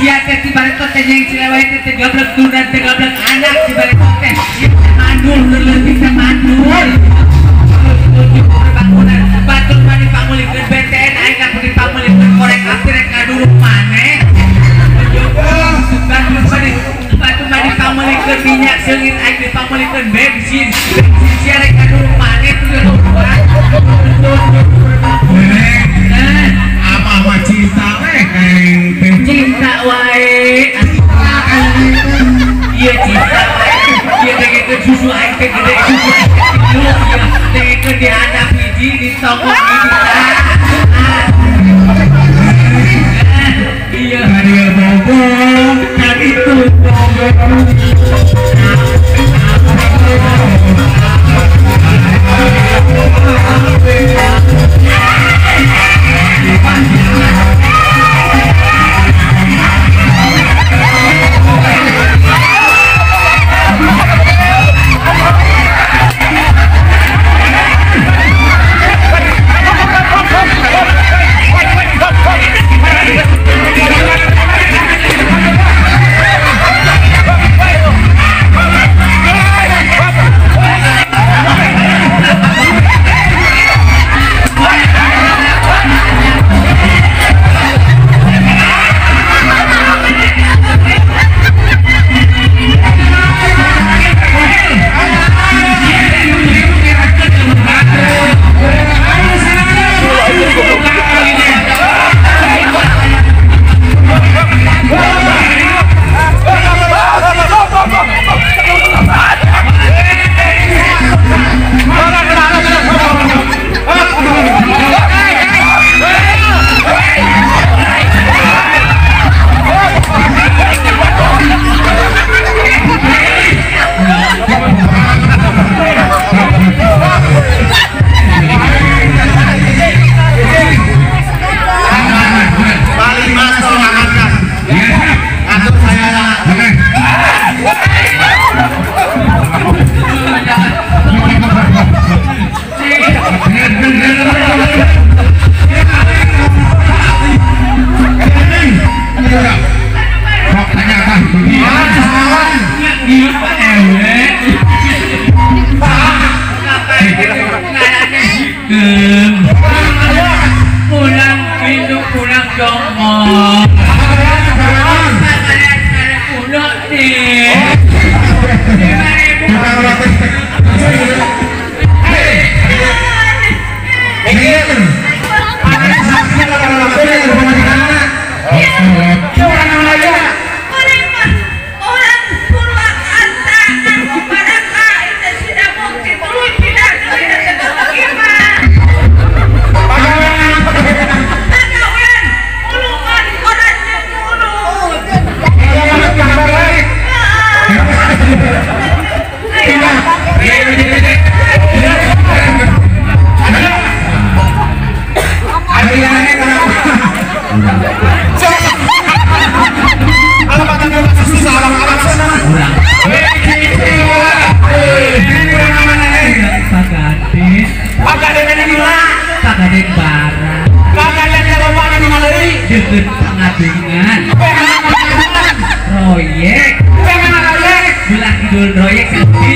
Sia teh ti bareto teh jeung Cilewai teh teu gablek dudan teu gablek anak si bareto teh. Ieu teh mandul leutik teh mandul. Bangunan batur mah dipangulikeun BTN aing ka dipangulikeun korek api rek ngaduruk maneh. Batur mah dipangulikeun minyak seungit aing dipangulikeun bensin. Bensin sia rek ngaduruk maneh tuh apa cinta we kaeng teh. Cinta wae. Ieu cinta wae. Ieu dengekeun susu aing teh gede susu aing teh tilu. Dengekeun di handap hiji di tongok hiji. Iya kadieu bobong kaditu bobong. Pulang induk pulang jongkok. Royek, belah kidul royek sapi,